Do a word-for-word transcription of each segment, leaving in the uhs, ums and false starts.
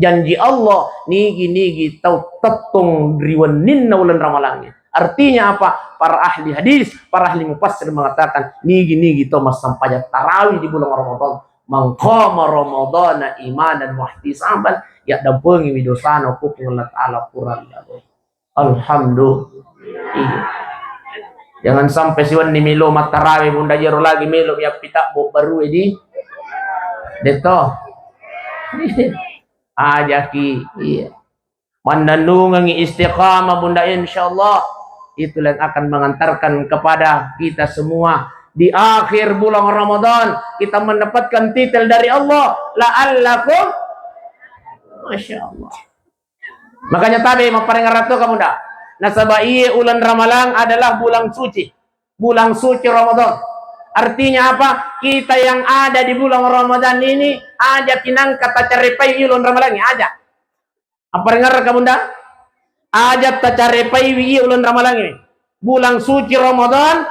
Janji Allah, nigi-nigi tau tettong ri wenninna uleng Ramalangnge. Artinya apa? Para ahli hadis, para ahli mufassir mengatakan, nigi-nigi tau massempajang tarawih di bulan Ramadan. "Man qama Ramadana imanan wahtisaban, yaddampengiwi dosana ku Puang Allah Ta'ala purana." Alhamdulillah. Iya. Jangan sampai siwenni melo mattarawe, Bunda, jero lagi melo mi appitabbo barue di detto. Ajaki, iya. Mannennungengi istiqamah, Bunda, insyaallah itulah yang akan mengantarkan kepada kita semua di akhir bulan Ramadan kita mendapatkan titel dari Allah, la'allakum, Masya Allah. Makanya tabe mapparengngerang to, Bunda. Nasaba iye uleng Ramalang adalah bulan suci. Bulan suci Ramadan. Artinya apa? Kita yang ada di bulan Ramadan ini, aja kinangka tacarepai uleng Ramalang, aja. Apparengngerang, Bunda? Aja tacarepai iye uleng Ramalang ini. Bulan suci Ramadan,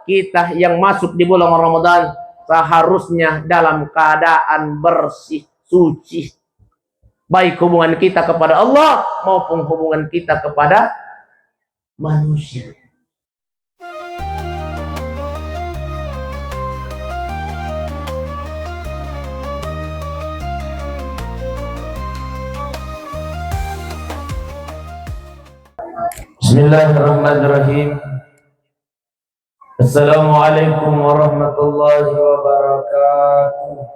kita yang masuk di bulan Ramadan seharusnya dalam keadaan bersih, suci. Baik hubungan kita kepada Allah maupun hubungan kita kepada manusia. Bismillahirrahmanirrahim. Assalamualaikum warahmatullahi wabarakatuh.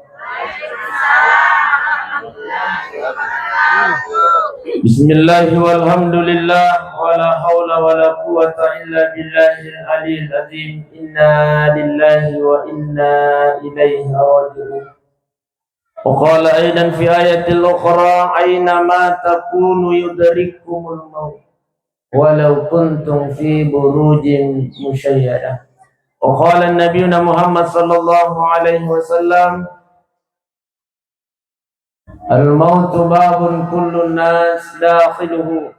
Bismillah walhamdulillah, wala haula wala quwwata illa billahil aliyil azim. Inna lillahi wa inna ilaihi raji'un. Wa qala aidan fi ayatil ukhra, "Aina ma takunu yudrikkumul maut, walau kuntum fi burujin musyayyada." Wa qala Nabiyuna Muhammad sallallahu alaihi wasallam, "Al mautu babun kullun nas dakhiluhu."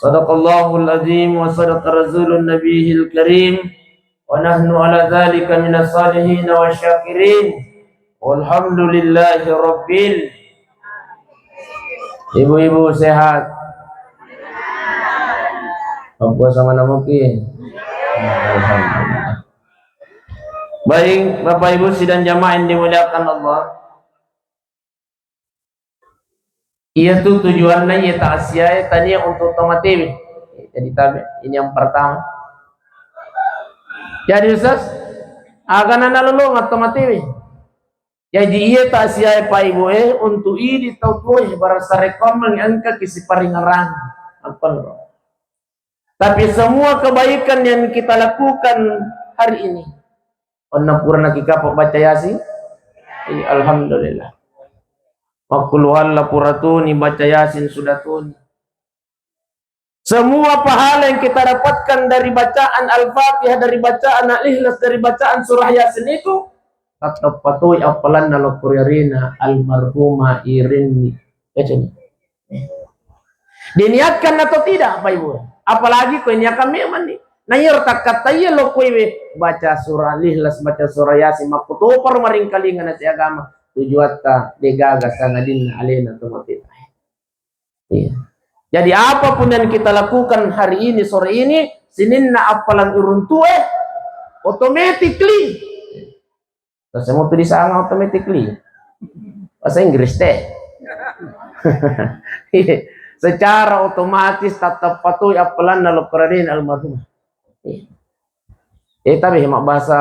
Sadaqallahul azim wa sadaqa rasulun nabiyil karim. Wa nahnu ala dzalika minas shalihin wa syakirin. Walhamdulillahi rabbil. Ibu-ibu sehat? Apa sama namuki? Alhamdulillah. Baik, Bapak Ibu sidang jamaah yang dimuliakan Allah. Iyatu tujuanna iya ta'ziyae tania untuk to matewe. Jadi tabe, ini yang pertama. Jadi Ustaz, agana nalolongang to matewe. Jadi iya ta'ziyae Pak Ibu e untuk idi tau tuoe barasa rekkoammengngi engkaki siparingerang. Apa lo? Tapi semua kebaikan yang kita lakukan hari ini, onna pura nakikapa baca Yasin? Iya, alhamdulillah. Makkuluhalla pura tuni, baca Yasin sudah tuni. Semua pahala yang kita dapatkan dari bacaan Al-Fatihah, dari bacaan Al-Ikhlas, dari bacaan surah Yasin itu, tatteppa toi appalanna lokko ri arena almarhumah Irinni. Baca ni. Diniatkan atau tidak, Bapak Ibu? Apalagi ko niatkan memang ni. Nah, iya takkatta iya lokko iwe baca surah Al-Ikhlas, baca surah Yasin, makkutoparo maringkalinga nasi agama. Tujuatta degaga sangadinna alena to mati. Iya. Jadi apapun yang kita lakukan hari ini, sore ini, sininna appalang uruntu e, automatically. Terus mau tulis sangat automatically. Bahasa Inggris teh. Secara otomatis tatteppa toi appalanna lokko ri arena almarhumah. Eh, tapi mabbahasa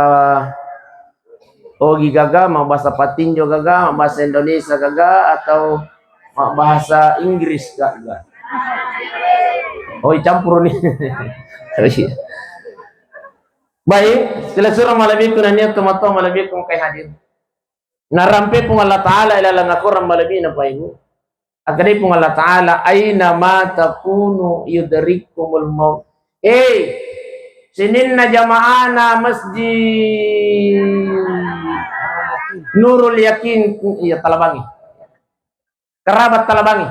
Ogi gaga, mabbahasa Patinjo gaga, mabbahasa Indonesia gaga, atau mabbahasa Inggris gaga? Oh, campur ni. Oh, iya. Baik, silessureng malebbiku nennia tomatoa malebbiku engkae hadir. Narampe Puang Allah Ta'ala ilalang akorang malebbina, Bapak Ibu. Akkedai Puang Allah Ta'ala, "Aina ma takunu yudrikkumul maut." Eh, sininna jamaana Masjid Nurul Yakin, iya, Talabangi. Kerabat Talabangi.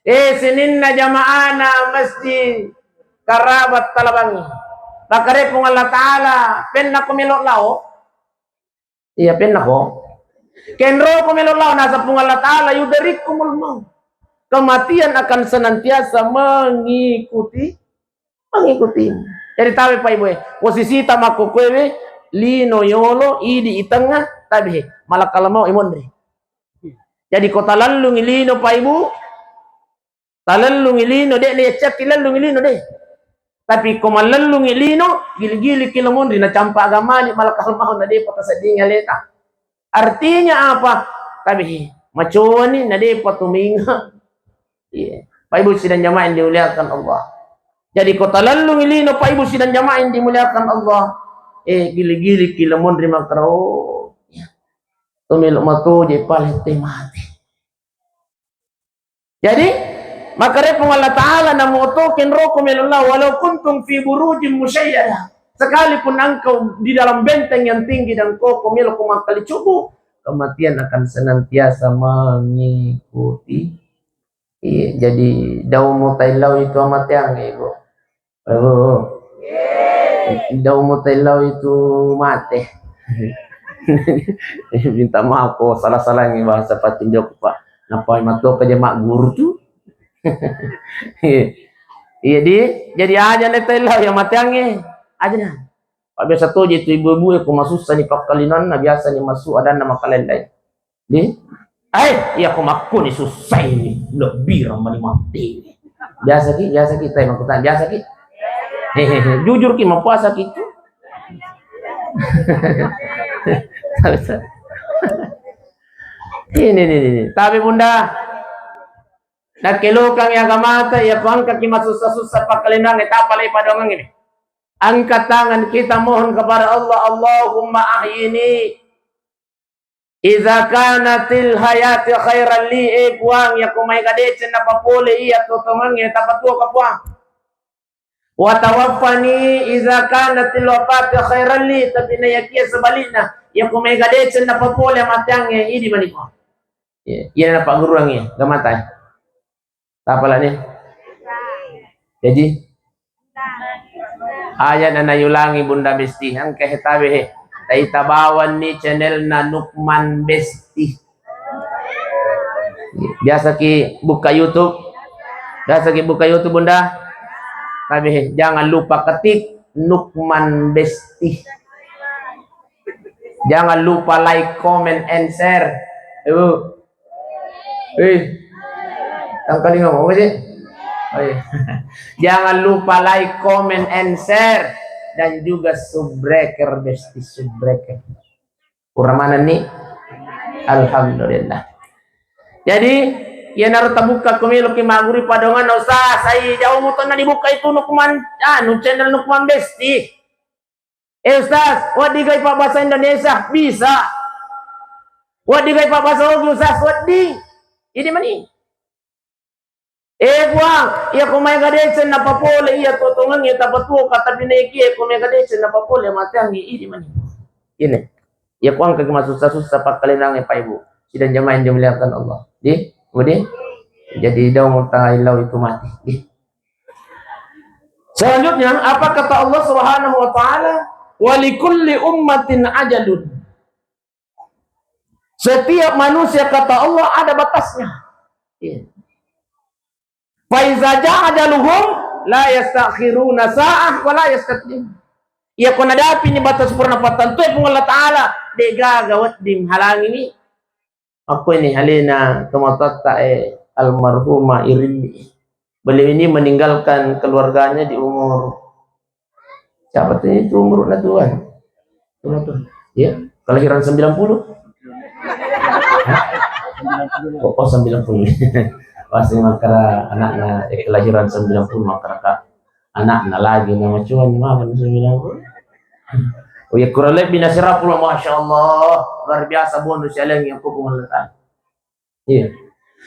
Eh, sininna jamaana Masjid Kerabat Talabangi. Pakkedai Puang Allah Ta'ala, "Pennako melo lao?" Iya, pennako. Kenroko melo lao, naseng Puang Allah Ta'ala, "Yudrikkumul maut." kematian akan senantiasa mengikuti, mengikuti. Jadi tabe Pak Ibu, eh, posisi ta makkokoe we, lino yolo, idi itengah, tabe he, malakal mau imonri. Jadi ko talellungi lino Pak Ibu, talellungi lino, de' na yaccakki lellungi lino de'. Tapi ko mallellungi lino, gili-gili ki lo monri, na campa agamani malakal mau na de'pa taseddingi aleta. Artinya apa? Tabe he, macoani na de'pa tu mainga. Iya. Pak Ibu sidang jamaah yang dimuliakan Allah. Jadi ko talellungi lino Pak Ibu sidang jamaah yang dimuliakan Allah. Eh, gili-gili ki lo monri makkeda, oh, iya. Tu melo matoje pale te mate. Jadi, makkeda Puang Allah Ta'ala, namotoki enroko melo lao, walau kuntum fi burujin musyayyada. Sekalipun engkau di dalam benteng yang tinggi dan kokoh, melo ko makkali cubu, kematian akan senantiasa mengikuti. Iya, jadi dau mo taillau itu amateang, Ibu. Oh. Dau mo taillau itu mate. Minta maaf ko salah-salangi bahasa patinjau, Pak. Napa matoka jama guru tu? Iya, di, jadi aja na taillau ya mateangnge. Aja na. Pak, biasa toje tu ibu-ibu e ko masussa ni pakkalinanna, biasa ni masu adanna makalellai. Di? Ai, iya ko makkuni sussaini, lebbireng mani matti. Biasa ki, biasa ki, tai makkutana, biasa ki. Hehehe, jujur ki, mapuasa ki tu. Ini, ini, ini. Tapi Bunda, nakkelokang ya agamata, ya ko engka ki masussa-sussa pakkalinangnge, tapalai padongang ini. Angkat tangan kita mohon kepada Allah, Allahumma ahyini Iza kanatil hayati khairan li, eh Puang, yako maega deceng napapole iya totongengnge, tapatuoka Puang. Wa tawaffani iza kanatil wafati khairan li, tapi nayakia sebalikna, yako maega deceng napapole amateangnge, idi mani Puang. Iya, iya napagguruangngi, gamatai. Tapalani? Jaji? Aja na nayulangi Bunda Besti, engka he tabe he. Taita bawanni channelna Nukman Besti. Biasa ki buka YouTube. Biasa ki buka YouTube, Bunda. Tabe he, jangan lupa ketik Nukman Besti. Jangan lupa like, comment, and share. Ibu. Eh, tangkalinga mau sih? Oh, iya. Jangan lupa like, comment, and share, dan juga subbreaker, Besti, subbreaker. Kurang mana nih? Alhamdulillah. Jadi, ya naro tabuka ko melo ki maguru padongan, Ustaz, sai jauh mutonna dibuka itu Nukman, anu, channel Nukman Besti. Eh, Ustaz, wedding gai pabbasa Indonesia? Bisa. Wedding gai pabbasa Ogi, Ustaz? Wedding. Idi mani. Eh, Puang, iya ko maega deceng napapole iya totongengnge, tapatuoka, tapi naekia ko maega deceng napapole amateangnge, idi mani. Ini. Iya ko engka ki masussa-sussa pakkalinangnge, Pak Ibu. Sidang jamaah yang dimuliakan Allah. Di, kemudian jadi daung taillau itu mati. Di. Selanjutnya, apa kata Allah Subhanahu wa Ta'ala? "Wa likulli ummatin ajalun." Setiap manusia, kata Allah, ada batasnya. Iya. "Fa iza jaa ajaluhum la yastakhiruna sa'ah wa la yastaqdimun." Iya, ko nadapi ni batas purana pattantue Puang Allah Ta'ala, de gaga wedding halangini. Makkuini alena tomatoatta, eh, almarhumah Irimmi. Beliau ini meninggalkan keluarganya di umur, siapa tuh itu umurnya tuan? Umur tuh, ya, kelahiran sembilan puluh? Hah? Oh, oh, sembilan puluh. Pasti makara anaknya, eh, kelahiran sembilan puluh makara kak. Anakna lagi nama cuan, mama sembilan puluh. Oh ya, kurang lebih nasira pula, Masya Allah. Luar biasa bonus ya, yang aku. Iya.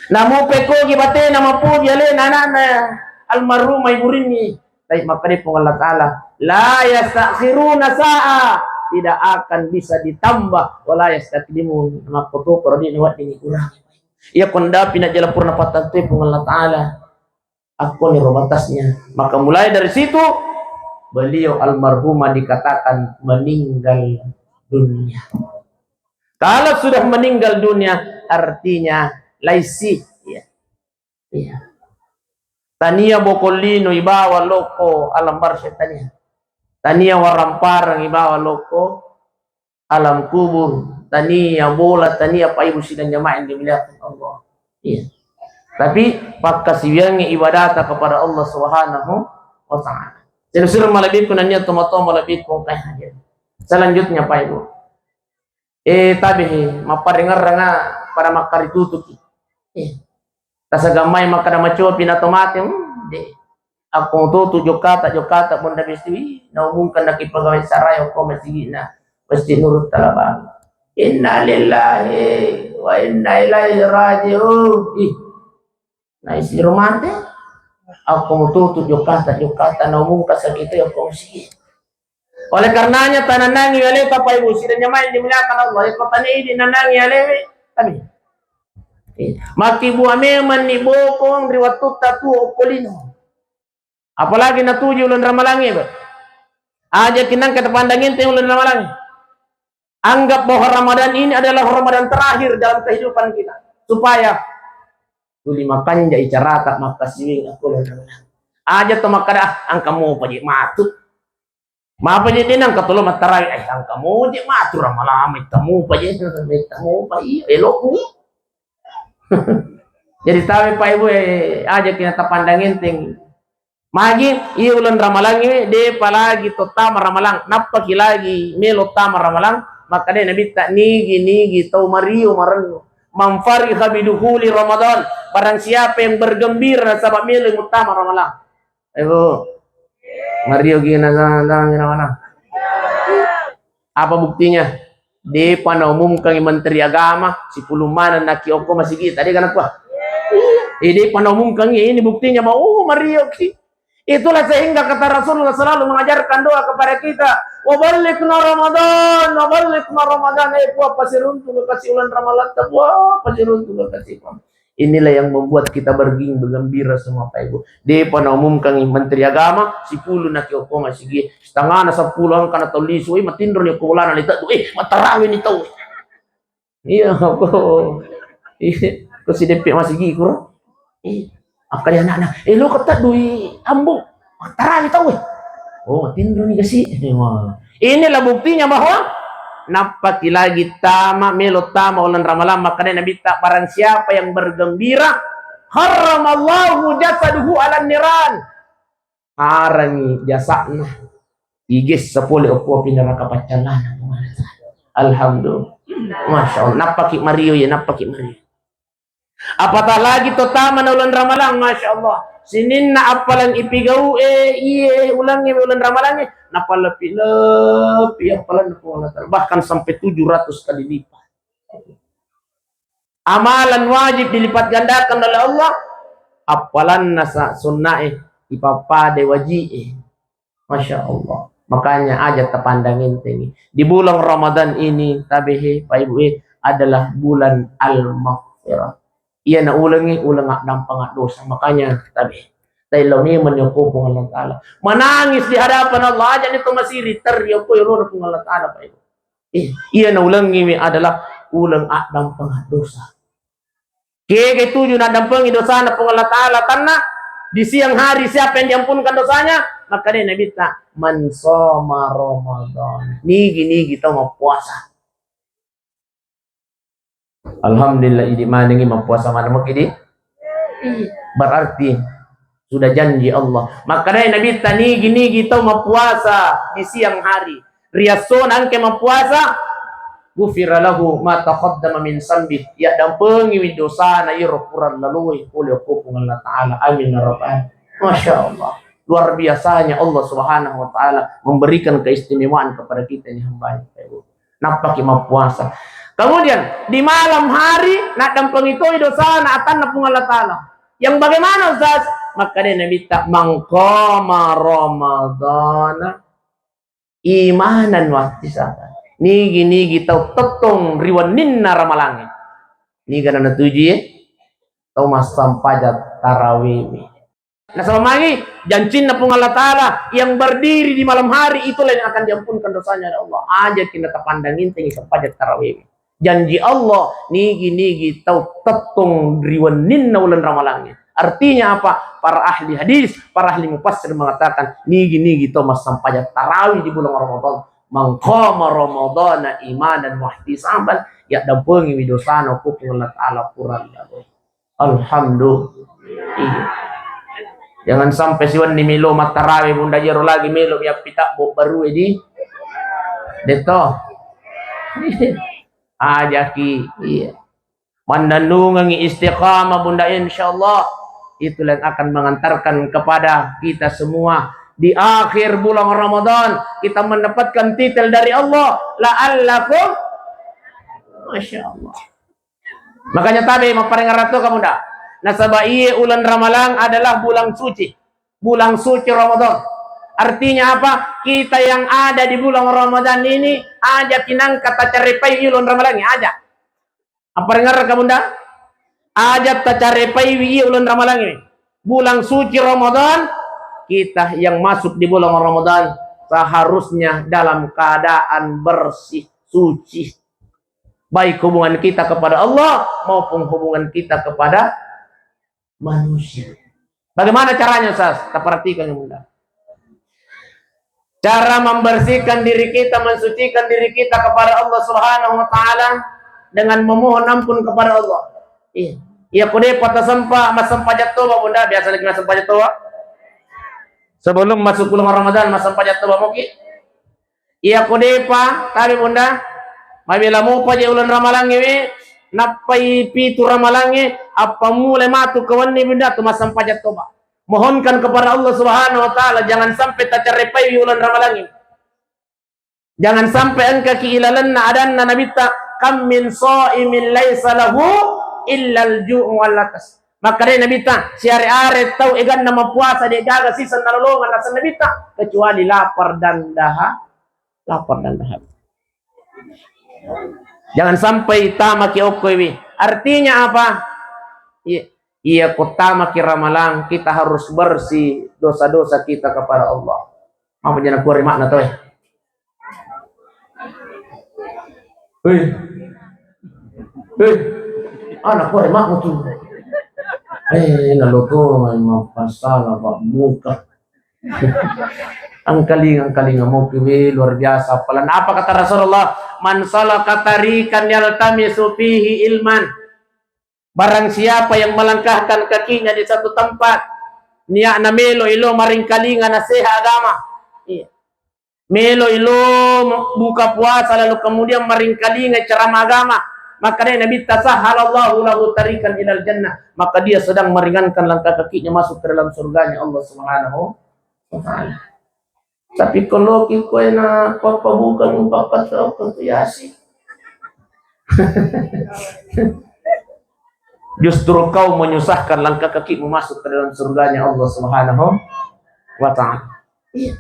Namu pekogi batena mapoji alena anakna almarhumah Ibu Rini. Tapi makkeda Puang Allah Ta'ala, "La yastakhiruna sa'a." Tidak akan bisa ditambah, "Wa la yastaqdimun." Makkotoparo di wedding dikurangi. Iya, ko nadapi na jala purana pattantue Puang Allah Ta'ala. Akkoniro batasnya. Maka mulai dari situ, beliau almarhumah dikatakan meninggal dunia. Kalau sudah meninggal dunia, artinya laisi, ya. Tania bokong lino ibawa lokko alam barzakh, tania. Tania waramparang ibawa lokko alam kubur, tania bola, tania, Pak Ibu sidang jamaah yang dimuliakan Allah. Iya. Tapi pakkasiwiangngi ibadata kepada Allah Subhanahu wa Ta'ala. Siro-siro malebbiku nania tomatoa malebbiku engkai hadir. Selanjutnya, Pak Ibu. Eh, tabe he, mapparengerranga pada makkaritutuki. Eh, tasagammai makkada macopi na to mate, hmm, de. Akko mututu jokkata, jokkata bonda besti, wi, naumumkan naki pegawai sarai okko masigi'na Masjid Nurut Talabang. Inna lillahi wa inna ilaihi raji'un. Ih, naisiro mate. Akko mututu jokkata, jokkata naumumkan sakito okko masigi. Oleh karenanya, tananangi aleta, Pak Ibu sidang jamaah yang dimuliakan Allah. Iko tania idi nanangi alewe, tabe. Makkibua memang ni bokong ri wattutta tuo okko lino. Apalagi natuju uleng ramalangnge, Pak. Aja kinangka tapandang enteng uleng ramalangnge. Anggap bahwa Ramadan ini adalah Ramadan terakhir dalam kehidupan kita. Supaya tuli makanjai carata makkasiwiang okko uleng ramalang. Aja to makkada, "Ah, engka mopa je matu." Mapa je de nangka tolo mattarawi, eh, engka moje matu ramalang, metta mopa je, metta mopa, iya, elokmu. Jadi tabe, Pak Ibu, eh, aja kina tapandang enteng. Magi, iya uleng ramalang ini, depa lagi to tama ramalang, nappaki lagi melo tama ramalang, makkadai Nabitta, nigi-nigi tau mario marennu. Man fariha bidukhuli Ramadan, barang siapa yang bergembira nasaba melo muttama ramalang. Eh, Bu. Mario gina sama, sama, sama, sama. Apa buktinya? Depa naumumkan Menteri Agama, sipulung maneng naki okko masigi, tadi kan aku. Eh, depa naumumkan, ini buktinya bahwa, oh, mario ki. Itulah sehingga kata Rasulullah selalu mengajarkan doa kepada kita, "Wa ballighna Ramadan, wa ballighna Ramadan." Eh, Puang, pasiruntu kasi uleng ramalang, Puang, pasiruntu kasi, Puang. Inilah yang membuat kita berging-, bergembira semua, Pak Ibu. Depa naumumkan Menteri Agama, sipulung naki okko masigi, setengahna sepuluh engka na tau lisu, eh, matinro ni okko bolana, lita tu, eh, mattarawi ni tau. Iya, ko, iya, ko sideppe masigi kuro. Iya. Akkali anakna, eh, lo kata dui ambo, mattarawi tau, eh. Oh, matinro ni kasi. Wah. Inilah buktinya bahwa nappaki lagi tama, melo tama uleng ramalang, makkadai Nabitta, barang siapa yang bergembira, harramallahu jasaduhu alan niran. Harangi jasa'na igessa pole okko api neraka paccallana. Alhamdulillah. Masya Allah. Nappaki mario ya, nappaki mario. Apatah lagi to tama na uleng ramalang, Masya Allah. Sininna appalang ipigau e, iye ulengnge, uleng ramalangnge, napalepi-lepi appalang na Puang Allah Ta'ala. Bahkan sampai tujuh ratus kali lipat. Amalan wajib dilipat gandakan oleh Allah, appalanna sa-, sunnae ipappada waji'e. Masya Allah. Makanya aja tapandang entengi. Di bulan Ramadan ini, tabehe, Pak Ibu, eh, adalah bulan al-maghfirah. Iyana ulengnge, uleng addampengeng dosa. Makanya, tabe. Taillau memang ni okko Puang Allah Ta'ala. Menangis di hadapan Allah, aja ni to masiri, terri okko yolona Puang Allah Ta'ala, Pak Ibu. Eh, iyana ulengnge adalah uleng addampengeng dosa. Kega tuju naddampengi dosana Puang Allah Ta'ala, tanna di siang hari siapa yang diampunkan dosanya? Makkadai Nabitta, "Man shoma Ramadan." Nigi-nigi tau mappuasa. Alhamdulillah, idi manengi mappuasa maneng maki di. Berarti sudah janji Allah. Makkadai Nabitta, nigi-nigi tau mappuasa di siang hari, ri essona engka mappuasa, ghufira lahu ma taqaddama min zambi, yaddampengiwi dosana iyaro pura laloe pole okko Puang Allah Ta'ala. Amin ya rabbal. Masya Allah. Luar biasanya Allah Subhanahu wa Ta'ala memberikan keistimewaan kepada kita ini hambanya. Nappaki mappuasa. Kemudian di malam hari naddampengi toi dosana atanna Puang Allah Ta'ala. Yang bagaimana, Ustaz? Makkadai Nabitta, "Man qama Ramadana imanan wahtisaban." Nigi-nigi tau tettong ri wenninna ramalangnge. Niga nanatuju e? Tau massampajang tarawewe. Nasaba magi jancinna Puang Allah Ta'ala, yang berdiri di malam hari itulah yang akan diampunkan dosanya oleh Allah. Aja kita tapandang intengi sempajang tarawewe. Janji Allah, nigi-nigi tau tettong ri wenninna uleng ramalangnge. Artinya apa? Para ahli hadis, para ahli mufassir mengatakan, nigi-nigi to massempajang tarawih di bulan Ramadan. "Man qama Ramadana imanan wahtisaban, yaddampengiwi dosana ko Puang Allah Ta'ala purana." Alhamdulillah. Jangan sampai siwenni melo mattarawe, Bunda, jero lagi melo yappitabbo barue di deto. Ajaki, iya. Mannennungengi istiqamah, Bunda, insyaallah itulah yang akan mengantarkan kepada kita semua di akhir bulan Ramadan kita mendapatkan titel dari Allah, la'allakum, Masya Allah. Makanya tabe mapparengngerang to kamu nda. Nasaba iye uleng Ramalang adalah bulan suci. Bulan suci Ramadan. Artinya apa? Kita yang ada di bulan Ramadan ini aja kinangka tacarepai uleng Ramalang aja. Apa dengar kamu nda? Aja tacarepai iye uleng Ramalang ini. Bulan suci Ramadan, kita yang masuk di bulan Ramadan seharusnya dalam keadaan bersih, suci. Baik hubungan kita kepada Allah maupun hubungan kita kepada manusia. Bagaimana caranya, Ustaz? Kita perhatikan yang mudah. Cara membersihkan diri kita, mensucikan diri kita kepada Allah Subhanahu wa Ta'ala dengan memohon ampun kepada Allah. Iya. Iya, ko depa tasempa, massempajang toba, Bunda. Biasa lagi massempajang toba. Sebelum masuk bulan Ramadan, massempajang toba, mungkin. Iya ko depa, tabe Bunda, mabela mopa je uleng Ramalangnge we, nappai pitu Ramalangnge, appammulai matu ke wenni Bunda tu massempajang toba. Mohonkan kepada Allah Subhanahu wa Ta'ala, jangan sampai tacarepai uleng Ramalangnge. Jangan sampai engkaki ilalenna adanna Nabitta, kam min shaimin laisa lahu illal ju'u wal atas. Makkeda Nabitta, siare-are tau eganna mapuasa de gaga siseng nalolongeng naseng Nabitta, kecuali lapar dan daha-, lapar dan dahaga. Jangan sampai tamaki okkoiwi. Artinya apa? Iya, iya ko tamaki Ramalang, kita harus bersih dosa-dosa kita kepada Allah. Apa jana kuare makna to, eh? Hei. Hei. Anak kuare makna tu. Eh, nalo to, masalah, Pak, buka. Angkalinga, angkalinga, mau kiwi luar biasa. Apalagi apa kata Rasulullah? "Man salaka tariqan yaltamisu fihi ilman." Barang siapa yang melangkahkan kakinya di satu tempat, niatna melo ilo maringkalinga naseha agama. Iya. Melo ilo buka puasa lalu kemudian maringkalinga ceramah agama. Maka dia Nabi, "Tasahhalallahu lahu tariqan ilal jannah." Maka dia sedang meringankan langkah kakinya masuk ke dalam surganya Allah Subhanahu wa Ta'ala. Tapi kalau ki koe na papa bukan empat kata ke yasi. Justru kau menyusahkan langkah kakimu masuk ke dalam surganya Allah Subhanahu wa Ta'ala. Iya.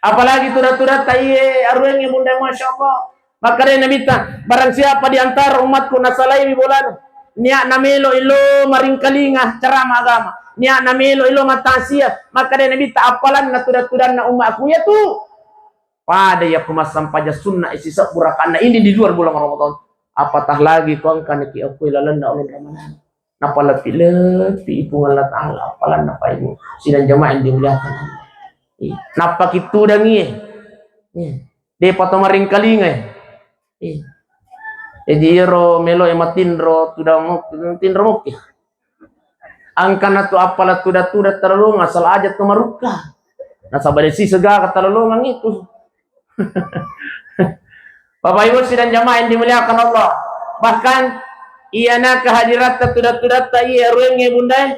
Apalagi tuda-tuda taiye aruengnge Bunda, Masya Allah. Makkeda Nabitta, barang siapa di antara umatku nasalaiwi bolana, niatna melo ilo maringkalinga ceramah agama, niatna melo ilo matasia, makkeda Nabitta, appalanna tuda-tudanna umatku iyatu. Pada iya ku massempajang sunna sisebbu rakaatna ini di luar bulan Ramadan. Apatah lagi ko engka naki okko ilalenna uleng Ramadan. Napalepi-lepi Puang Allah Ta'ala, appalanna paimu sidang jamaah yang dimuliakan Allah. Iya. Napaki tudang iye. Iya. Depa to maringkalinga, eh. Eh. Jadi iyaro melo e matinro tudang mo-, tinro mokki. Angkana tu appala tuda-tuda talolongang asal aja tu marukka. Nasaba de si segaga talolongang itu. Bapak Ibu sidang jamaah yang dimuliakan Allah. Bahkan iyana kehadiratta tuda-tudatta iya ruengnge Bunda,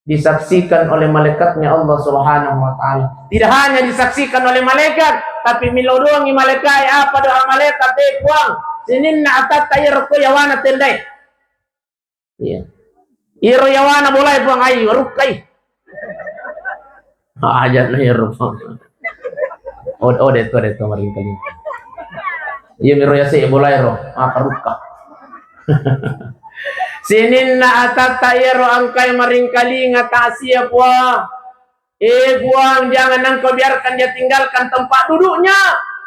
disaksikan oleh malaikatnya Allah Subhanahu wa Ta'ala. Tidak hanya disaksikan oleh malaikat, tapi melo doangi malaikat, apa doa malaikat, eh Puang, sininna atatta iyaro ko yawana tendae. Iya. Iyaro yawana bolae Puang, ai, rukkai. Aja na iyaro Puang. Oh, oh, de to, de to, maringkalinga. Iya, miro yase bolae ro, maka rukka. Sininna atatta iyaro engkae maringkalinga tasia, Puang. Eh, Puang, jangan Engkau biarkan dia tinggalkan tempat duduknya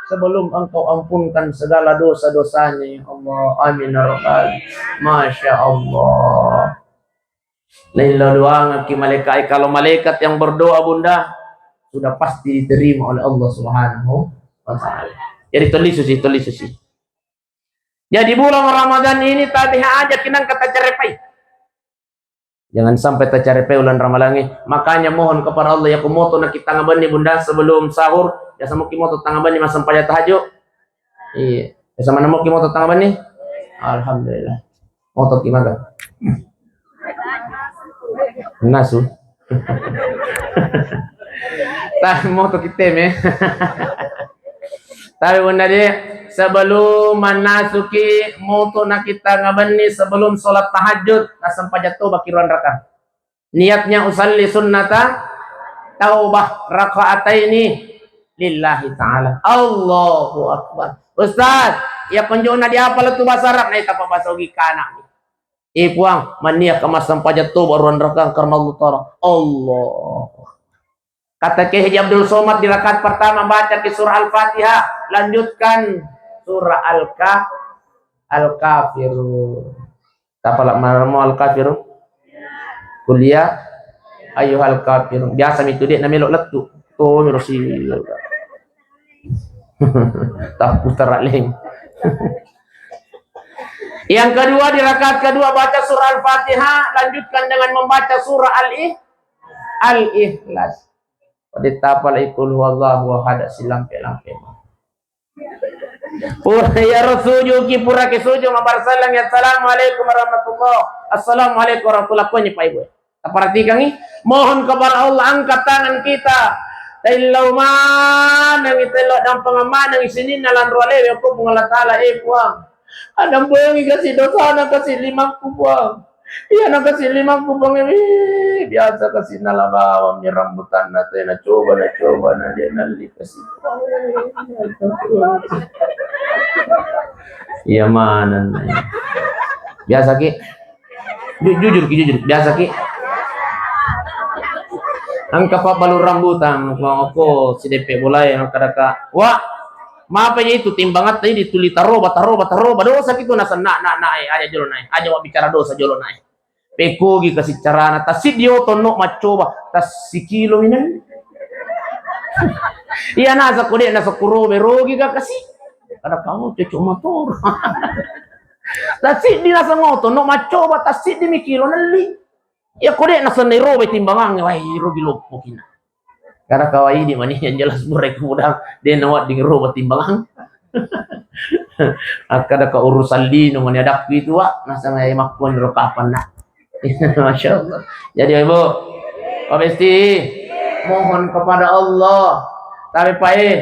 sebelum Engkau ampunkan segala dosa-dosanya, ya Allah. Amin, ya Rabbal. Masya Allah. Lain lo doangki malaikat, kalau malaikat yang berdoa, Bunda, sudah pasti diterima oleh Allah Subhanahu wa Ta'ala. Jadi, tolli susi, tolli susi. Jadi, bulan Ramadan ini tabe aja kinang kata cerepai. Jangan sampai tacarepe uleng ramalangnge. Makanya mohon kepada Allah, ya, ko moto na kita ngabenni, Bunda, sebelum sahur, biasa muki moto tanga benni massempajang tahajud. Iya. Biasa mana muki moto tanga benni? Alhamdulillah. Moto ki maga? Nasu. Tapi moto kita me. Tapi, Bunda, de, sebelum manasuki moto na kita ngabenni, sebelum sholat tahajud, nassempajang toba ki ruang raka. Niatnya usalli sunnata taubah rakaataini lillahi ta'ala. Allahu Akbar. Ustaz, ya konjona diapa lettu bahasa Arab, na itapa bahasa Ugi kana. Eh, Puang, manniakka massempajang toba ruang raka karena Allah Ta'ala. Allah. Kata Kiai Haji Abdul Somad, di rakaat pertama baca ki surah Al-Fatihah, lanjutkan surah Al-Ka-, Al-Kafirun. Tapala maramo Al-Kafirun? Kuliah ayyuhal kafirun. Biasa mitu de' namelo lettu. To miro si. Tahu tara leng. Yang kedua, di rakaat kedua baca surah Al-Fatihah, lanjutkan dengan membaca surah Al-Ih-, Al-Ikhlas. Pada tapalai qul huwallahu ahad silampe-lampe. Pura iyaro sujuki, pura ki sujud, mabarsallang, "Assalamualaikum warahmatullah. Assalamualaikum warahmatullah." Koni Pak Ibu. Perhatikan ini. Mohon kepada Allah, angkat tangan kita. Taillau maneng, taillau dampeng maneng sininna lanro alewe ko Puang Allah Ta'ala, eh, Puang. Adampengi kasi dosana kasi limakku, Puang. Iyana kasi limakku, Puang, eh, biasa kasi nala bawang mi rambutanna, tena coba, na coba, na de' nalli kasi, Puang. Iya maneng. Biasa ki. Ju-, jujur ki, jujur. Biasa ki. Engka pabbalu rambutan, Puang, ko sideppe bolae, engka daka. Wa, mapa itu timbangatta ini tuli taroba, taroba, taroba. Dosa ki tu nasenna, na, na, eh, aja jolo na, eh. Aja wa bicara dosa jolo na, eh. Pekogi kasi carana, tasiddi oto no maccoba, tassikilo minang. Iya nasa kode nasa kurobe rogi ga kasi. Kada kamu cocok motor. Tasiddi nasa ngoto no maccoba, tasiddi mi kilo nelli. Iya kode nasa nerobe timbangangnge, wah, rogi loppo kina. Karena kawai di mani yang jelas burai kudang de' nawadding roba timbangang. Akkada ka urusan lino mani adakku itu, Wak, nasang ai makkoni ro kapan nak. Masya Allah. Jadi, Ibu, Pak Besti, mohon kepada Allah. Tapi, Pak, eh,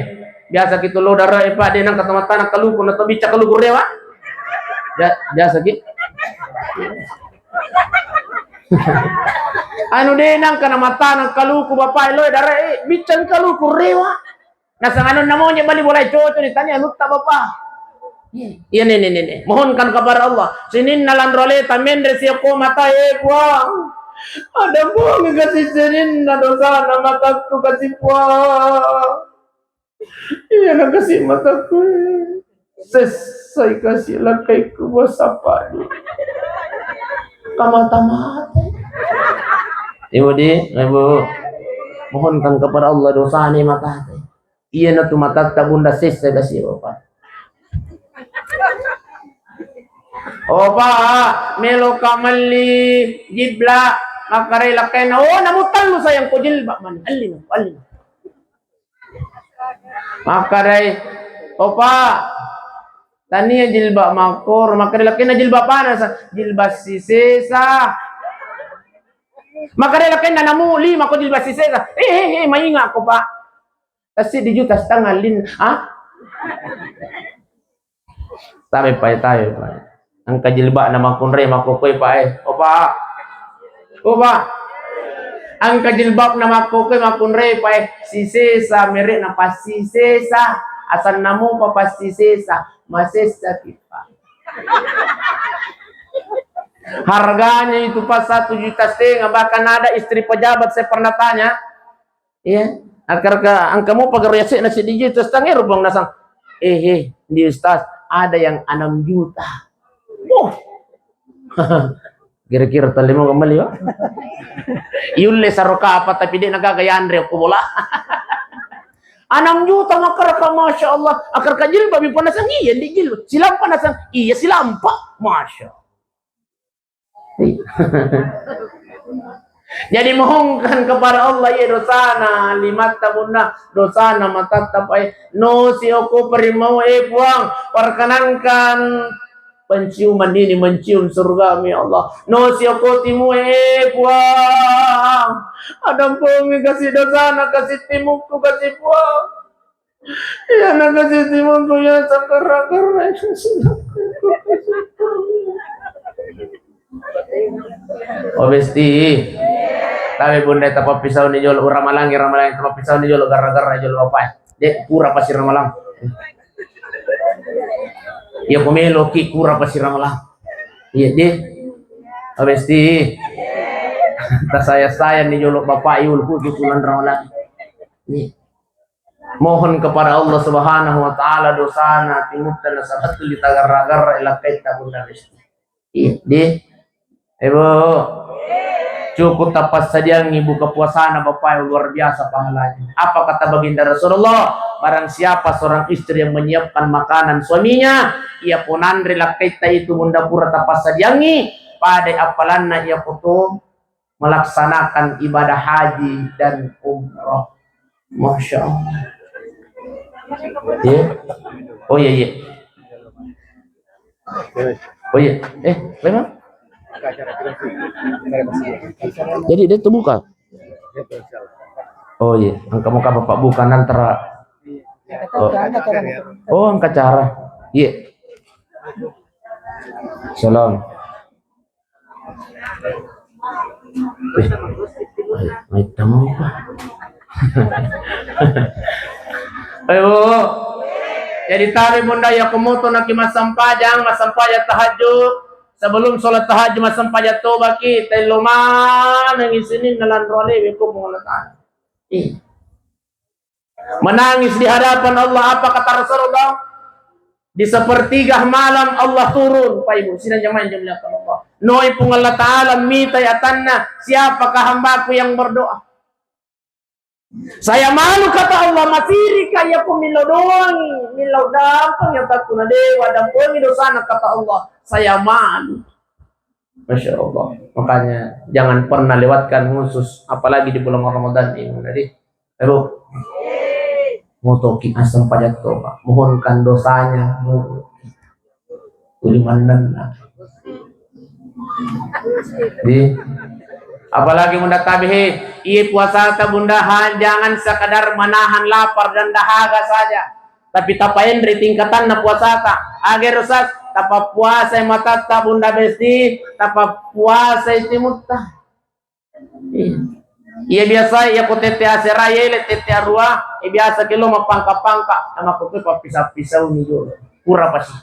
biasa kita lo darah, eh, Pak, de' nang kata mata nang kaluku, nang tabica kaluku rewa. Bia-, biasa ki. Anu de' nang kana mata nang kaluku, Bapak, lo darah, eh, bicang kaluku rewa. Nasang anu namo nye bali bolai cocok ditanya anutta, Bapak. Iya, nene, nene. Mohonkan kepada Allah. Sininna lanro aleta menre siako mata, eh, Puang. Ada Puang kasih sininna dosana matakku kasih, Puang. Iya, nakasi mataku. Sessai kasi lakaiku bosapadu. Kamata-mata. Ibu di, Ibu, mohonkan kepada Allah dosani mata. Iya, natu matatta Bunda sessai kasi, Bapak. Opa, melo ka melli jibla, makkarai lakkainna, oh, namu tellu sayang ko jilbab mani, elli, elli. Makkarai, opa, tania jilbab makkoro, makkarai lakkainna jilbab panasa, jilbab sisesa. Makkarai lakkainna namu lima ko jilbab sisesa. Eh, eh, eh, mainga ko, Pak. Tassiddi juta setengah lin, ah? Tabe pae, tabe pae. Engka jilbabna makkunrai makkokkoe pae. Opa. Opa. Engka jilbabna makkokkoe makkunrai pae. Sisesa merekna passisesa. Asanna mopa passisesa. Masessa kipa. Harganya itu pas satu juta setengah, bahkan ada istri pejabat saya pernah tanya, iya, angka-angka engka mopa garo yase'na siddi juta setengah, rupang nasang, eh, eh, di Ustaz, ada yang enam juta. Wah. Kira-kira tellimo kembali, wa? Yulle saroka apa, tapi de' nagaga yanre ko bola. Enam juta makaraka, Masya Allah. Akaraka jilbab, mi panasang, iya, di jilbab. Silampa nasang, iya, silampa. Masya Allah. Jadi mohonkan kepada Allah, iya dosana, limatta bunda, dosana matatta, pai. No sioko perimau, eh Puang, perkenankan penciuman ini mencium surgamu, ya Allah. No sioko timu, eh Puang, adampengi kasih dosana, kasih timukku, kasih Puang. Iya, nakasih timungku, iya, sakarra-karra. Oh, besti. Tapi bunda tapappisauni jolo, uramalangi, ramalangi, tapappisauni jolo, garra-garra jolo, bapak. Dek, pura pasti ramalang. Iya, ko meloki, pura pasti ramalang. Iya, dek. Oh, besti. Tasaya-saya ni jolo, bapak, yul, khusus bulan ramalang. Iya. Mohon kepada Allah Subhanahu wa Ta'ala dosana, timutta nasaba tu ditagarra-garra ilakkaitta bunda besti. Iya, di. Ebo. Cukup tapassadiangi buka puasana, Bapak, luar biasa pahalanya. Apa kata baginda Rasulullah? Barang siapa seorang istri yang menyiapkan makanan suaminya, iya ponanre lakkaitta itu bunda pura tapassadiangi, pada apalanna iya foto melaksanakan ibadah haji dan umroh. Masya Allah. Iya. Oh iya, iya. Oh iya. Eh, memang? Jadi dia terbuka. Oh iya, engka muka bapak bukan antara. Oh, oh, engka cara. Iya. Salam. Eh, mai, mai tamu apa? Ayo. Jadi tabe bunda, iya ko moto naki massempajang, massempajang tahajud. Sebelum sholat tahajud massempajang tobaki, tello maneng isinin nalanro alewe ko Allah Ta'ala. Iya. Menangis di hadapan Allah. Apa kata Rasulullah? Di sepertiga malam Allah turun. Pak Ibu, sini jamaah yang dimuliakan Allah. Noi Puang Allah Ta'ala mita atanna, siapakah hambaku yang berdoa? Saya malu, kata Allah, masirika iya ku millau doangi, millau dampeng yang takuna dewa, dampengi dosana, kata Allah. Saya malu. Masya Allah. Makanya jangan pernah lewatkan khusus, apalagi di bulan Ramadan ini. Jadi, ayo, motoki asam pajak toba, mohonkan dosanya, mohon. Tuli mannenna. Di, apalagi bunda tabe, he, iye puasata bunda, ha, jangan sekadar menahan lapar dan dahaga saja. Tapi tapaenre tingkatanna puasata. Agero sas, tapappuasai matatta bunda besti, tapappuasai timutta. Iya. Iya biasa, iya ko tette asera, iya le tette arua, iya biasa kelo mappangka-pangka, nama ko pappisau-pisauni jolo. Pura pasi.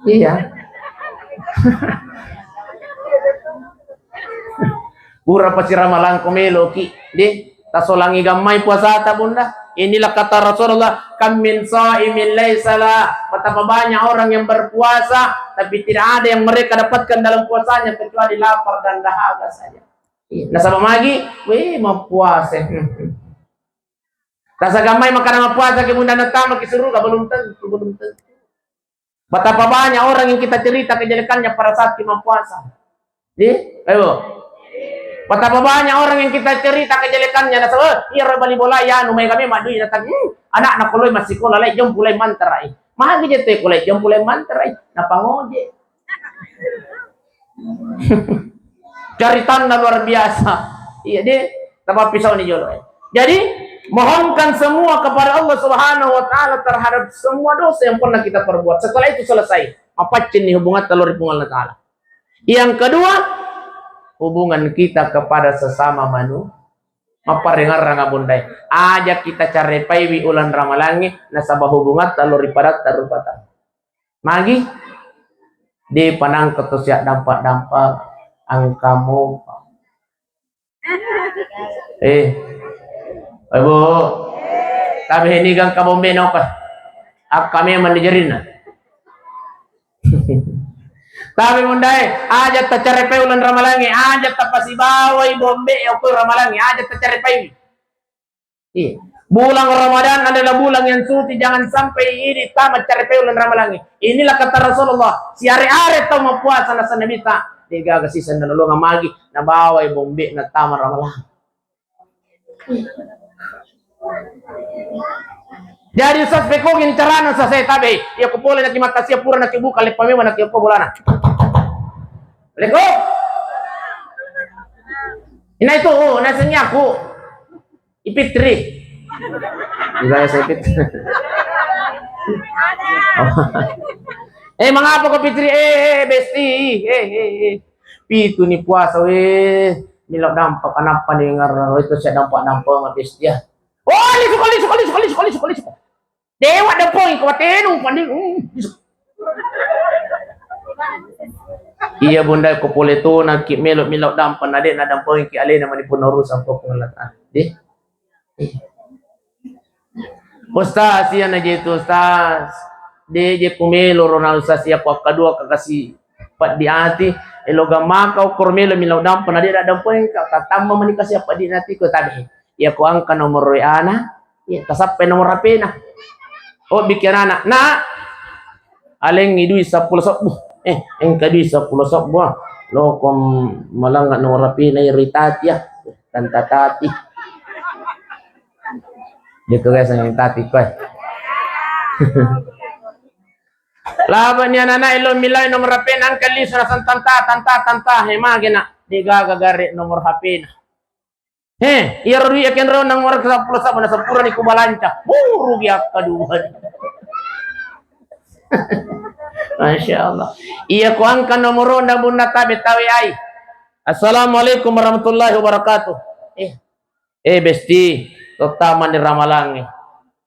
Iya. Pura pasi ramalang ko meloki, di tasolangi gammai puasata bunda. Inilah kata Rasulullah, kam min shaimin laisa la, betapa banyak orang yang berpuasa tapi tidak ada yang mereka dapatkan dalam puasanya kecuali lapar dan dahaga saja. Iya. Nasaba magi, weh, mappuasa. Rasa gammai makkada mappuasa ke bunda, natama ke suruga, belum tentu, belum tentu. Betapa banyak orang yang kita cerita kejelekannya pada saat kita puasa. Di? Ayo. Betapa banyak orang yang kita cerita kejelekannya, nasaba, "Eh, iya ro bali bola, ya, numai kami madui datang. Hmm, anak nak koloi masih sekolah, lai jom pulai mantarai. Magi jete koloi jom pulai mantarai. Napa ngoje?" Caritanna luar biasa. Iya, di, tapappisauni jolo. Jadi, mohonkan semua kepada Allah Subhanahu wa Ta'ala terhadap semua dosa yang pernah kita perbuat. Setelah itu selesai, mapaccing ni hubungan telur Puang Allah Ta'ala. Yang kedua, hubungan kita kepada sesama manusia. Mapparengarang abundai. Aja kita carepaiwi ulang ramalangi, nasaba hubungan telur pada terupata. Magi? Depa nangka to siaddampa-dampa, engka mopa. Eh. Ayo, Bu. Tabe heniga engka bombe noka. Akka memang di jarinna. Tapi mundae, aja tacarepai uleng ramalangnge, aja tapasibawai bombe okko ramalangnge, aja tacarepai. Iya. Bulan Ramadan adalah bulan yang suci, jangan sampai ini tama carepai uleng ramalangnge. Inilah kata Rasulullah, siare-are tau mappuasa, nasa Nabitta, degaga sisa nalolongang magi, nabawai bombe na tama ramalang. Jadi, Ustaz, pekogi carana, Ustaz, saya tabe. Iya, ko pole naki mata sia pura naki buka leppa memang naki ko bolana. Leko. Ina itu, oh, nasengi aku. I Fitri. Juga saya Fitri. Eh, mengapa kau Fitri? Eh, eh, Besti. Eh, eh, eh. Pitu ni puasa, weh. Milo dampa, kenapa nih ngarang itu saya dampa-dampa sama Besti ya? Oh, lisu, lisu, lisu, lisu, lisu, lisu. Dewa dampa, kau tenung, pandai. Hmm, lisu. Iya, Bunda, ko pole to naki melo-melo dampa, na de na dampa ki alena mani pun urusan ko Allah Ta'ala. Deh. Ustaz, iya na je tu, Ustaz. De je ku melo ro na, Ustaz, iya ku akkadua ka kasi peddi ati. Elo ga maka ukur melo milo dampa na de na dampa ka, ka tamma mani kasi peddi ati ko tabe. Iya ku angka nomor W A na, iya tasappai nomor H P na. Oh, bikin anak. Nak, alengngi dui seppulo sebbu. Eh, engka dui seppulo sebbu, ah. Lo kom malangnga nomor H P na iri Tati, ya. Tanta Tati. Gitu, guys, yang Tati, guys. Laba ni anak-anak elo milai nomor H P na, angka lisu naseng tanta, tanta, tanta. He, mage na. Degaga gare nomor H P na. He, iyaro dui akenro nang orang ke seppulo sebbu na sempurani ku balanca. Buru gi akkadua. Masya Allah. Iya ku angka nomor na Bunda tabe tawe ai. Assalamualaikum warahmatullahi wabarakatuh. Eh, eh, Besti, totta mani ramalangnge.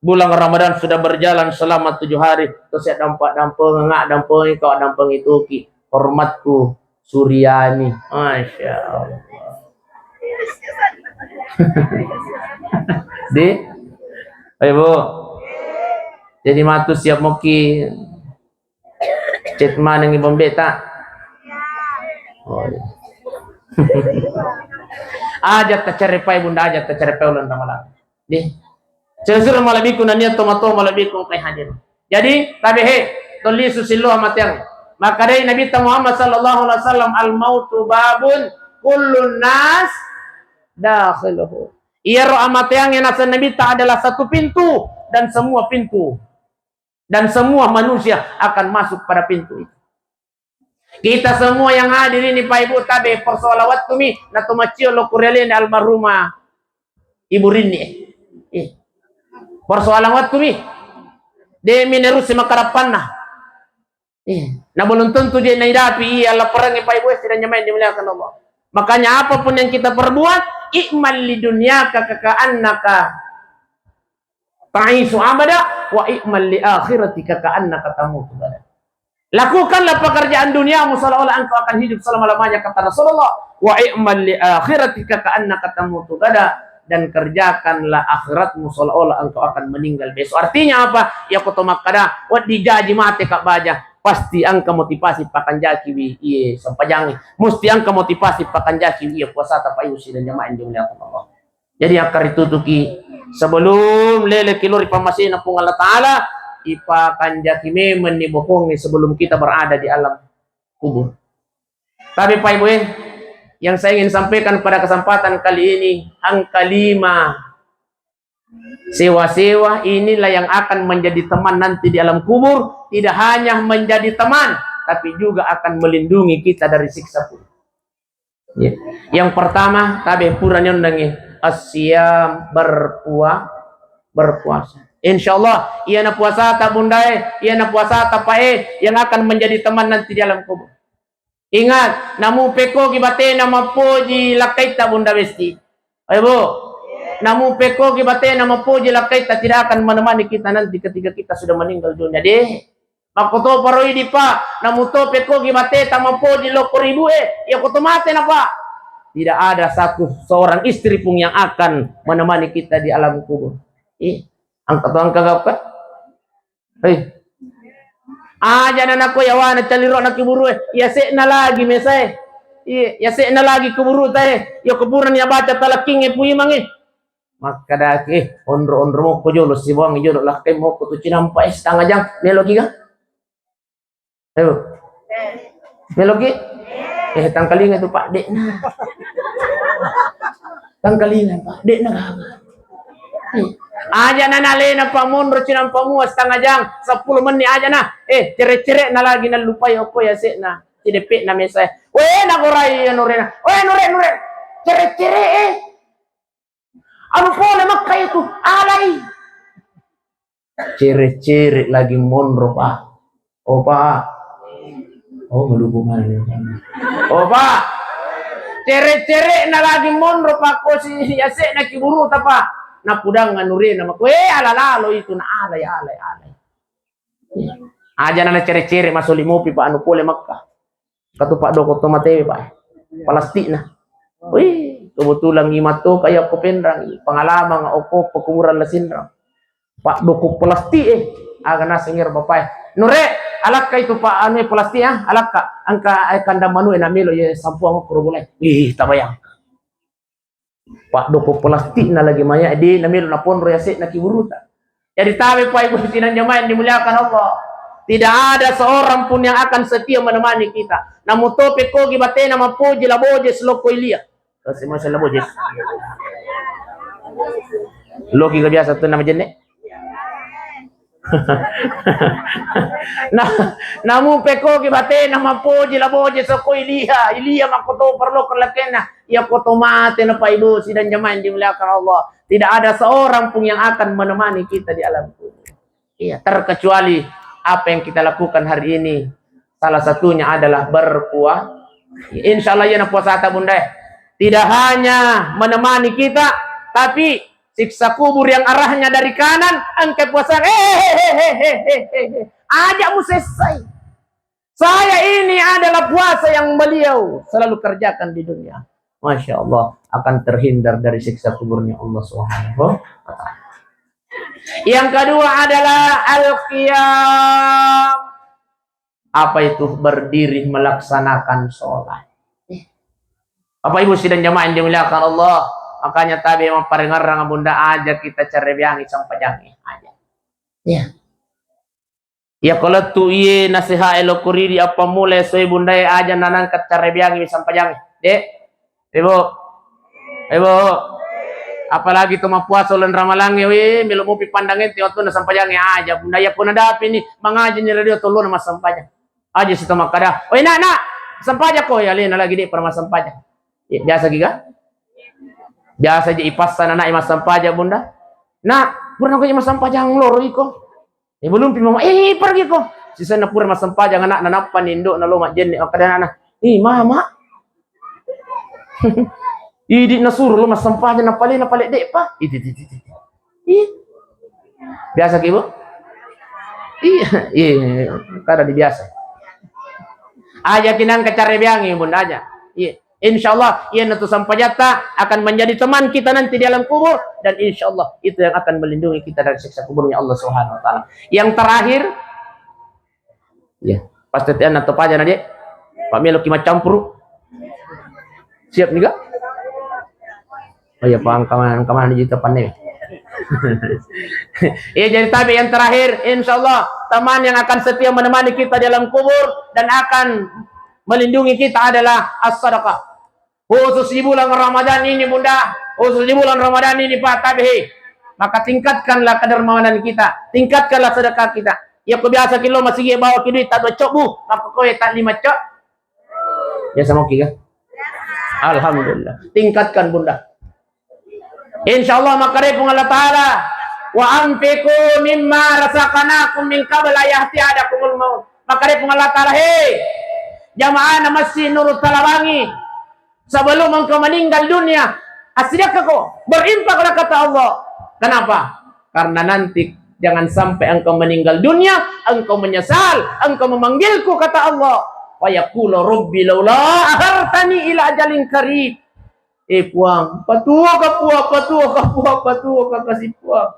Bulan Ramadan sudah berjalan selama tujuh hari. Terus saya dampak dampeng, ngak dampeng, kau dampeng itu ki. Hormatku, Suryani. Masya Allah. Di? Ayo, Bu. Jadi matu siap moki. Chat manengi bombe ta? Oh, iya. Aja tacarepai, Bunda, aja tacarepai uleng ramalang. Di. Sesur malebbiku nania tomatoa malebbiku engkai hadir. Jadi, tabe he, tolli susillo amateang. Makkedai Nabitta Muhammad sallallahu alaihi wasallam, "Al mautu babun kullun nas dakhiluhu." Iyaro amateang yang naseng Nabitta adalah satu pintu dan semua pintu dan semua manusia akan masuk pada pintu itu. Kita semua yang hadir ini, Pak Ibu, tabe persoalan waktu mi, na to macio lo kurialini almarhumah Ibu Rini. Eh. Persoalan waktu mi. De mi nerusi makarapanna. Eh. Na belum tentu je naidapi iya lapparangi, Pak Ibu, sidang jamaah yang dimuliakan Allah. Makanya apapun yang kita perbuat, i'mal li dunyaka kakaannaka ta'isu abada, wa i'mal li akhiratika ka'annaka tamutu gada. Lakukanlah pekerjaan duniamu seolah-olah engkau akan hidup selama-lamanya, kata Rasulullah. Wa i'mal li akhiratika ka'annaka tamutu gada, dan kerjakanlah akhiratmu seolah-olah engkau akan meninggal besok. Artinya apa? Ya, ko to makkada, wedding jaji mate ka baja, pasti engka motivasi pakanjaki wi iye sempajangi. Musti engka motivasi pakanjaki wi iye puasata, Pak Ibu sidang jamaah yang dimuliakan Allah. Jadi, akkaritutuki, sebelum leleki lo ri pammasena Puang Allah Ta'ala, ipakanjaki memang ni bokongnge sebelum kita berada di alam kubur. Tapi, Pak Ibu, eh, yang saya ingin sampaikan pada kesempatan kali ini, angka lima sewa-sewa inilah yang akan menjadi teman nanti di alam kubur, tidak hanya menjadi teman, tapi juga akan melindungi kita dari siksa kubur. Ya. Yang pertama, tabe purani onnangi, as-siyam, berpua-, berpuasa. Insya Allah, iyana puasata bundae, iyana puasata pae, yang akan menjadi teman nanti di alam kubur. Ingat, namu pekkogi batena mappoji lakkaitta, Bunda Besti. Ayo, Bu. Namu pekkogi batena mappoji lakkaitta, tidak akan menemani kita nanti ketika kita sudah meninggal dunia. Deh. Makkotoparo idi, Pak, namuto pekkogi mateta mappoji lokko ri ibue, iya koto mate na, Pak. Tidak ada satu seorang istri pun yang akan menemani kita di alam kubur. Ih, angka to angka gauka. Hei. Aja na nako yawana caliro na kiburue, yase'na lagi mesae. Iya, yase'na lagi kuburutae. Iya kuburani abaca talakkinge puimange. Makkadaki, eh, onro-onro mokko jolo, sibawangi jolo, lakkai mokko tu cinampa, eh, setengah jam, meloki ga? Ayo. Meloki? Eh, tangkalinga tu Pak, de'na. Tangkalinga Pak, de'na gaga. Aja na nalena Pak monro cinampa mua setengah jam, sepuluh menit aja na. Eh, cere-cere na lagi nalupai okko yase'na. Cidepe na mesae. Weh, nagorai ya nurena. Weh, nure, nure. Cere-cere, eh. Anu pole Mekka itu, alai. Cere-cere lagi monro, Pak. Oh, Pak. Oh, melubu mana? Oh, Pak. Cere-cere na lagi monro, Pak. Kosi yase'na kiburuta, Pak. Napudang anurena, Mak. Weh, ala lalo itu, na alai, alai, alai. Aja na cere-cere masoli mopi, Pak, anu pole Mekka. Katu Pak doko to matewe, Pak. Palastikna. Wih, kebetulan ngimatto kaya ko penrang. Pengalaman oko pekuburan lasinrang. Pak doko plastik, eh. Aga naseng ero bapak, eh. Nure, alakka itu Pak anu, eh, plastik, ah, alakka. Angka, eh, kandang manu, eh, namelo, ya, sampuang okoro boleh. Wih, tabayang. Pak doko plastikna lagi maya, de namelo naponro yase'na kiburuta. Jadi tabe Pak Ibu sidang jamaah yang dimuliakan Allah. Tidak ada seorang pun yang akan setia menemani kita. Namu tope kogi batena mapoji la Bojes lokko Ilia. Terus masih la Bojes. Loki ga biasa tu nama jenne? Nah, namu pekogi batena mapoji la Bojes sokko Ilia, Ilia makkoto parlokeng lakena, iya koto mate na Pak Ibu sidang jamaah yang dimuliakan Allah. Tidak ada seorang pun yang akan menemani kita di alam kubur. Iya, terkecuali apa yang kita lakukan hari ini. Salah satunya adalah berpuasa. Insya Allah iya na puasata Bunda. Tidak hanya menemani kita, tapi siksa kubur yang arahnya dari kanan, engka puasa, eh, eh, eh, eh, eh, eh, eh, eh. Aja musessai. Saya ini adalah puasa yang beliau selalu kerjakan di dunia. Masya Allah, akan terhindar dari siksa kuburnya Allah Subhanahu wa Ta'ala. Yang kedua adalah al-qiyam. Apa itu? Berdiri melaksanakan sholat. Bapak Ibu sidang jamaah yang dimuliakan Allah, makanya tabe mapparengerang Bunda, aja kita carebeangi sampajangi aja. Iya. Iya, kalau tu iye nasihat elo kuridi apa mulai soe Bunda, aja nanangkat carebeangi sampajangi. Dek, Ibu. Ibu. Apalagi tu mappuasa ulan Ramalang ya, weh, melo mopi pandang ente waktu na sampajangi aja. Bunda, ya pun ada apa ini? Mangaji ni radio tolong na masampajang. Aja sito makkada, "Oi, nak, nak, sempajang ko." Ya, lena lagi de pernah massempajang. Ya, biasa giga? Biasa je ipassan anak massempajang, Bunda. "Nak, pura ko massempajang loro iko." Eh, belum pi mama, "Eh, pergi ko." Sisenna pura massempajang anak, nanappa nindo nalo majjenne makkada anak, "Ih, mama." Idi nasuro lo massempajang na pale, na pale de pa. Idi, idi, idi. Ih. Biasa ki, Bu? Iya, iya, kada dibiasa. Aja kinang kecarebeangi, Bunda, aja. Iya. Insya Allah, iya natu sampajatta akan menjadi teman kita nanti di alam kubur, dan insya Allah itu yang akan melindungi kita dari siksa kuburnya Allah Subhanahu wa Ta'ala. Yang terakhir, iya, pas tetian atau paja na, Dek? Pak Melo ki macampuru. Siap nih, Kak? Oh iya, Pak, angkaman, angkaman di juta panne. Iya, jadi tabe yang terakhir, insya Allah teman yang akan setia menemani kita di alam kubur dan akan melindungi kita adalah as-sadaqah. Khusus di bulan Ramadan ini, Bunda, khusus di bulan Ramadan ini, Pak, tabe, maka tingkatkanlah kedermawanan kita, tingkatkanlah sedekah kita. Ya, ko biasa kilo masigi bawa ki duit tak dua cok, Bu, maka kowe tak lima cok. Biasa mau ki, kan? Alhamdulillah. Tingkatkan, Bunda. Insya Allah, makkadai Puang Allah Ta'ala, "Wa anfiqu mimma razaqnakum min qabli an ya'tiya ahadakumul maut." Makkadai Puang Allah Ta'ala, "Hei, jamaah na masjid Nurul Talawangi, sebelum engkau meninggal dunia, assidakkako, berinfaklah," kata Allah. Kenapa? Karena nanti jangan sampai engkau meninggal dunia, engkau menyesal, engkau memanggilku, kata Allah. Wa yaqulu rabbi laula akhartani ila ajalin qarib. Eh, Puang, patuoka, Puang, patuoka, Puang, patuoka kasi, Puang.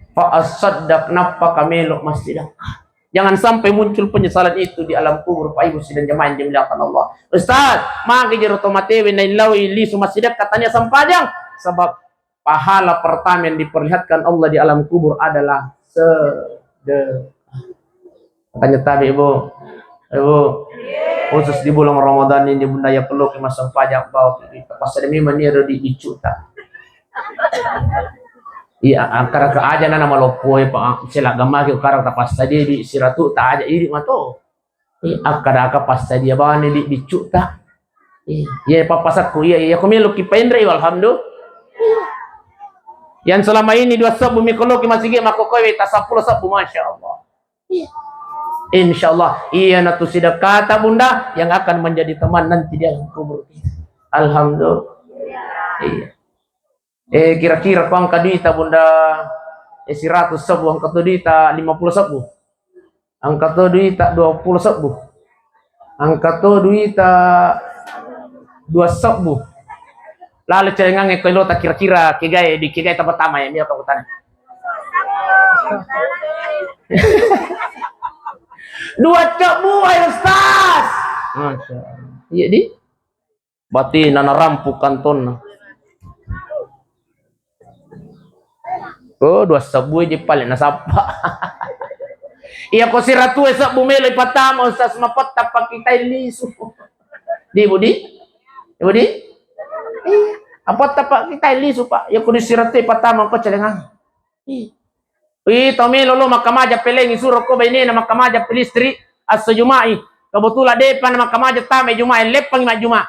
Fa asaddaq, nappa kamelo massidakka. Jangan sampai muncul penyesalan itu di alam kubur, Pak Ibu sidang jamaah yang dimuliakan Allah. Ustaz, magi jero to matewe naillaui lisu massidekka tania sempajang? Sebab pahala pertama yang diperlihatkan Allah di alam kubur adalah sedekah. Makanya tabe, Ibu. Ibu, khusus di bulan Ramadan ini, Bunda, ya perlu ke masempajang bawa kita. Pas ada memang ni ada di dicuta. Iya, angkara ke aja nana maloppo, Pak. Sila gamaki ukara tapassa dia di siratu ta aja iri mato. Iya, akkada-akka passadia bawani di biccu'ta. Iya, iya, pappasakku, iya, iya, ko meloki paenre, alhamdulillah. Iya. Yang selama ini dua sebbu mi koloki masigi makkokkoe weta seppulo sebbu, Masya Allah. Iya. Insya Allah, iya natu sedekata, Bunda, yang akan menjadi teman nanti di alam kubur kita. Alhamdulillah. Iya. Eh, kira-kira ko engka duita, Bunda, eh, seratus sebbu, engka to duita lima puluh sebbu. Engka to duita dua puluh sebbu. Engka to duita dua sebbu. Lalu celengangnge ko elota kira-kira kegae di kegae ta pertama ya, mia ko kutana. Dua sebbu, ayo, Ustaz. Masya Allah. Iya, di? Batina narampu kantonna. Oh, dua sebbu je paling nasappa. Iya, ko siratu e sebbu melo ipatama, Ustaz, mapetta pakitai lisu. Di, Budi? Budi? Iya. Apatta pakitai lisu, Pak? Iya, ko di siratu e patama ko celengang. Iya. Ih, to melo lo makkamaja pelengi, suro ko bainena makkamaja pelistri, asso Juma'i. Kebetulan depa na makkamaja tama Juma'i, leppangi majjuma.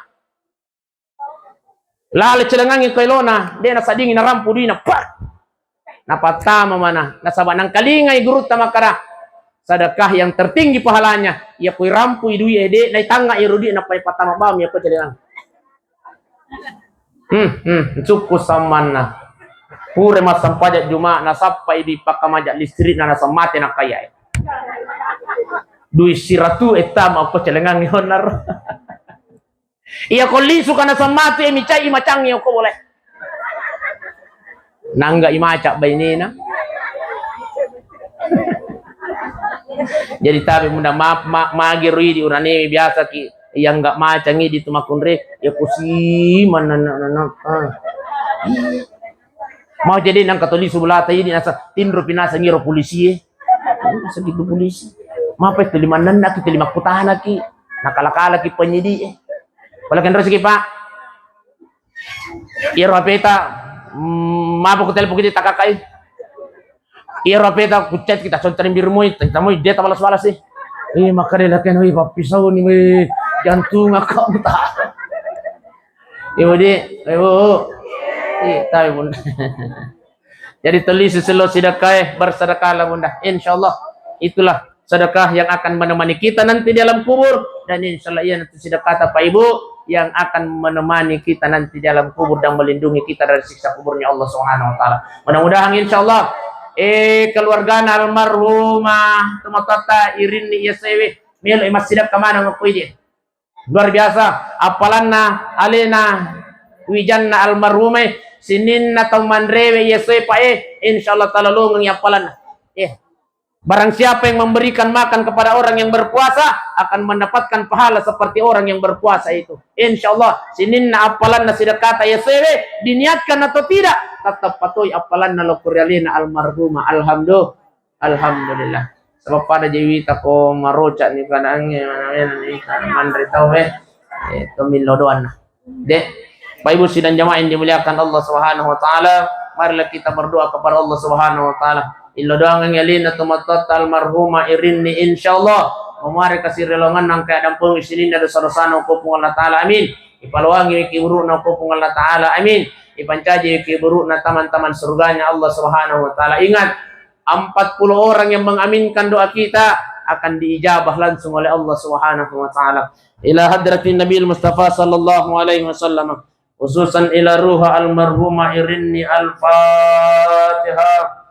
Lale celengangi ko elona, de nasadingi narampu duina, pak. Napattama mana, nasaba nangkalingai gurutta makkada, sedekah yang tertinggi pahalanya, iya ko irampui dui e, de naitangnga iro dui, nappai pattama bawang iya ko celengang. Hmm, hmm, cukku sammanna. Pura massempajang Juma, nasappai di pakkamaja listrik, na nasemmate nakkayae. Dui siratu ettama ko celengang honaro. Iya ko lisu kana semmate micai macang iya ko boleh. Nangga imaca bainena. Jadi tabe munda ma, ma, magi rui di urane biasa ki yang nggak macang di tu makunre ya kusi mana. Ah. Mau jadi nang katolisu belata ini nasa tinro pinasa ngiro polisi e. Segitu polisi. Mapa itu lima nenna ki, lima kutana ki. Nakala-kala ki penyidik e. Wala kenro siki, Pak. Iyaro H P ta, mm, mapa ku telepon kita takakai. Iyaro H P ta ku chat kita contoh biru moi, kita moi dia ta balas-balas sih. Eh, maka dia lagi nih, papisau nih, weh, jantung aku tak. Ibu di, ibu. Ih, tapi pun. Jadi tuli seselo sedekah, eh, bersedekahlah Bunda. Insya Allah itulah sedekah yang akan menemani kita nanti di alam kubur, dan insya Allah iya nanti sedekah Bapak Ibu yang akan menemani kita nanti di alam kubur dan melindungi kita dari siksa kuburnya Allah Subhanahu wa taala. Mudah-mudahan insya Allah eh keluargana almarhumah tomatoatta Irinni iya sewe melo massidekka maneng ko ije. Luar biasa appalanna alena wijanna almarhumai sininna tau manrewe iya sepa e, insya Allah taala longeng appalanna. Eh, barang siapa yang memberikan makan kepada orang yang berpuasa akan mendapatkan pahala seperti orang yang berpuasa itu. Insya Allah sininna appalanna sedekata iya sewe diniatkan atau tidak tetap patoi appalanna lokorialena almarhumah. Alhamdulillah. Alhamdulillah. Sebab pada je wita ko maroca ni kanange manre tau eh. Eh, to millo doanna. De, Bapak Ibu sidang jamaah yang dimuliakan Allah Subhanahu wa taala, marilah kita berdoa kepada Allah Subhanahu wa taala. Illo doangan alena tomatoatta almarhumah Irinni insyaallah. Mamare kasirelongan nangka dampeng sininna dosa-dosana ko Puang Allah taala. Amin. Ipaloangi ki burukna ko Puang Allah taala. Amin. Ipancaji ki burukna taman-taman surganya Allah Subhanahu wa taala. Ingat, empat puluh orang yang mengaminkan doa kita akan diijabah langsung oleh Allah Subhanahu wa taala. Ila hadratin Nabil Mustafa sallallahu alaihi wasallam, khususan ila ruha almarhumah Irinni al-Fatihah.